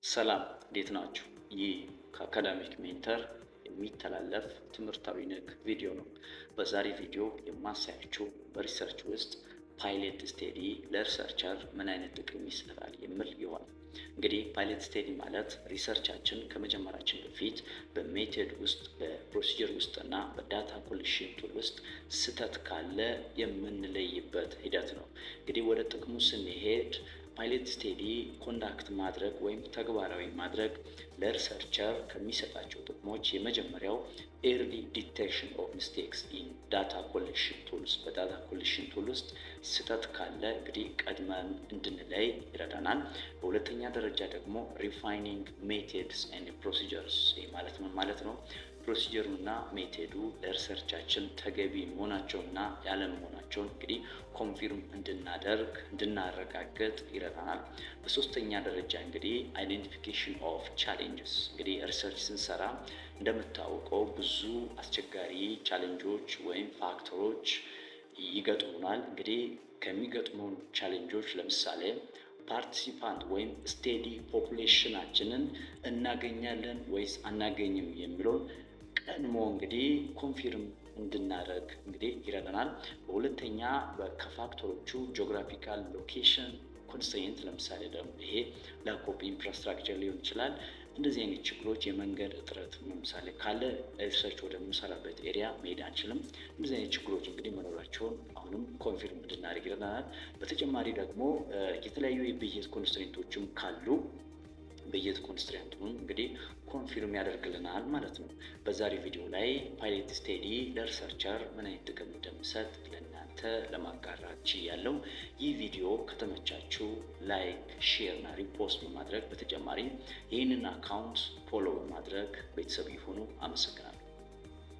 ሰላም፣ እንዴት ናችሁ? ይህ ከ Academic Mentor የሚተላለፍ ትምህርታዊ ነክ ቪዲዮ ነው። በዛሬ ቪዲዮ የማሳያችሁ በ research ውስጥ pilot study ለ researcher ምን አይነት ጥቅም ይሰጣል የሚል ይሆናል። እንግዲህ pilot study ማለት research ኣችን ከመጀመራችን በፊት በ method ውስጥ፣ በ procedure ውስጥ እና በ data collection tool ውስጥ ስህተት ካለ የምንለይበት ሂደት ነው። እንግዲህ ወደ ጥቅሙ ስንሄድ pilot study conduct ማድረግ ወይም ተግባራዊ ማድረግ ለ researcher ከሚሰጣቸው ጥቅሞች የመጀመሪያው early detection of mistakes in data collection tools፣ በ data collection tool ውስጥ ስህተት ካለ እንግዲህ ቀድመን እንድንለይ ይረዳናል። በሁለተኛ ደረጃ ደግሞ refining methods and procedures። ይህ ማለት ምን ማለት ነው? Procedure ኡና method ኡ ለ research ኣችን ተገቢ መሆናቸውና ያለመሆናቸውን እንግዲህ confirm እንድናደርግ፣ እንድናረጋግጥ ይረዳናል። በሶስተኛ ደረጃ እንግዲህ identification of challenges። እንግዲህ research ስንሰራ እንደምታውቀው ብዙ አስቸጋሪ challenge ኦች ወይም factor ኦች ይገጥሙናል። እንግዲህ ከሚገጥሙን challenge ኦች ለምሳሌ participant ወይም study population ኣችንን እናገኛለን ወይስ አናገኝም የሚለውን ቀድሞ እንግዲህ confirm እንድናደርግ እንግዲህ ይረዳናል። በሁለተኛ ከ factor ኦቹ geographical location constraint፣ ለምሳሌ ደግሞ ይሄ lack of infrastructure ሊሆን ይችላል። እንደዚህ አይነት ችግሮች፣ የመንገድ እጥረት ለምሳሌ ካለ research ወደምንሰራበት area መሄድ አንችልም። እንደዚህ አይነት ችግሮች እንግዲህ መኖራቸውን አሁንም confirm እንድናደርግ ይረዳናል። በተጨማሪ ደግሞ የተለያዩ የ budget constraint ኦችም ካሉ budget constraint ኡን እንግዲህ confirm ያደርግልናል ማለት ነው። በዛሬ ቪዲዮ ላይ pilot study ለ researcher ምን አይነት ጥቅም እንደሚሰጥ ለእናንተ ለማጋራት ችያለሁ። ይህ ቪዲዮ ከተመቻችሁ like፣ share እና repost በማድረግ፣ በተጨማሪ ይህንን account follow በማድረግ ቤተሰብ ይሁኑ። አመሰግናለሁ።